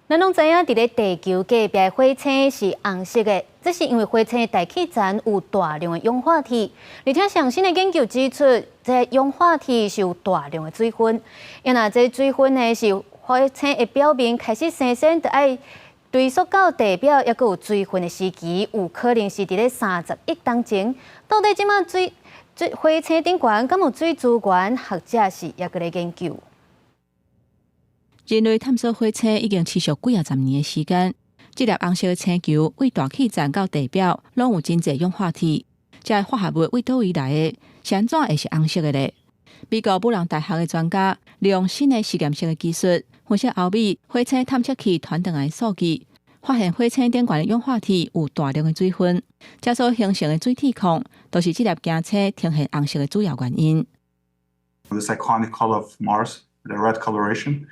咱攏知影，佇咧地球隔壁的火星是紅色的，這是因為火星的大氣層有大量的氧化鐵。而且上新的研究指出，這氧化鐵是有大量的水分。因若這水分呢是火星的表面開始生鮮，就愛追溯到地表猶閣有水分的時期，有可能是佇咧30億冬前。到底這馬水水火星頂懸敢有水資源？學者是猶閣咧研究。人類探索火星已經持續幾仔十年的時間。這粒紅色的星球對大氣層到地表攏有真濟氧化鐵，這个化合物對佗位來的？是按怎會是紅色的咧？美國布朗大學的專家利用新的實驗室的技術，分析歐米火星探測器傳轉來的數據，發現火星頂懸的氧化鐵有大量的水分，這所形成的水鐵礦，就是這粒行星呈現紅色的主要原因。 This iconic color of Mars, the red coloration,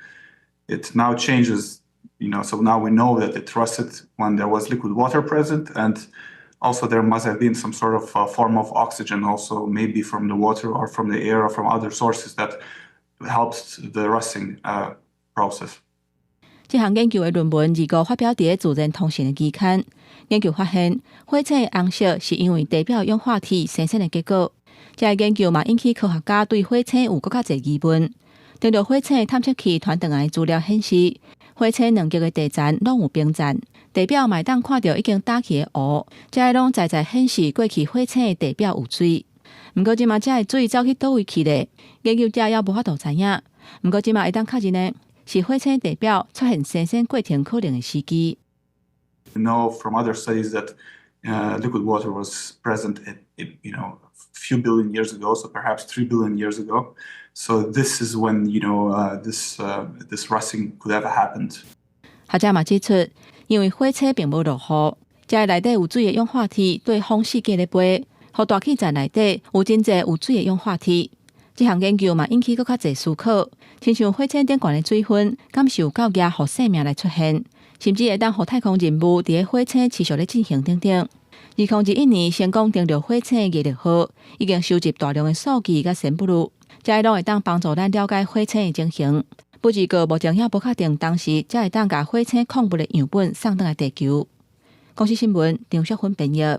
it now changes. So now we know that it rusted when there was liquid water present, and also there must have been some sort of form of oxygen also, maybe from the water or from the air or from other sources that helps the rusting process. 這項研究的論文二號發表佇咧《自然通訊》的期刊。研究發現，火星的紅色是因為地表氧化鐵生成的結果。這個研究嘛引起科學家對火星有閣較濟疑問。登陸火星的探測器傳轉來的資料顯示，火星兩極的地層攏有冰層，地表嘛會當看著已經焦去的湖，這个攏在在顯示過去火星的地表有水。毋過這馬這个水走去佗位去咧？研究者猶無法度知影。毋過這馬會當確認的是火星地表出現生鉎過程可能的時機。 We know from other studies that liquid water was present at a few billion years ago, so perhaps 3 billion years ago. So this is when this rusting could have happened. 學者嘛指出，因為火星並無落雨，這个內底有水的氧化鐵對風四界咧飛，予大氣層內底有真濟有水的氧化鐵。這項研究嘛引起閣較濟思考，親像火星頂懸的水分，敢是有夠額予生命來出現，甚至會當予太空任務佇咧火星持續咧進行等等。2021年成功登陸火星的毅力號，已經收集大量的數據佮參數，這個攏會當幫助咱了解火星的情形。不過目前猶無確定當時才會當共火星礦物的樣本送轉來地球。公視新聞張淑芬編譯。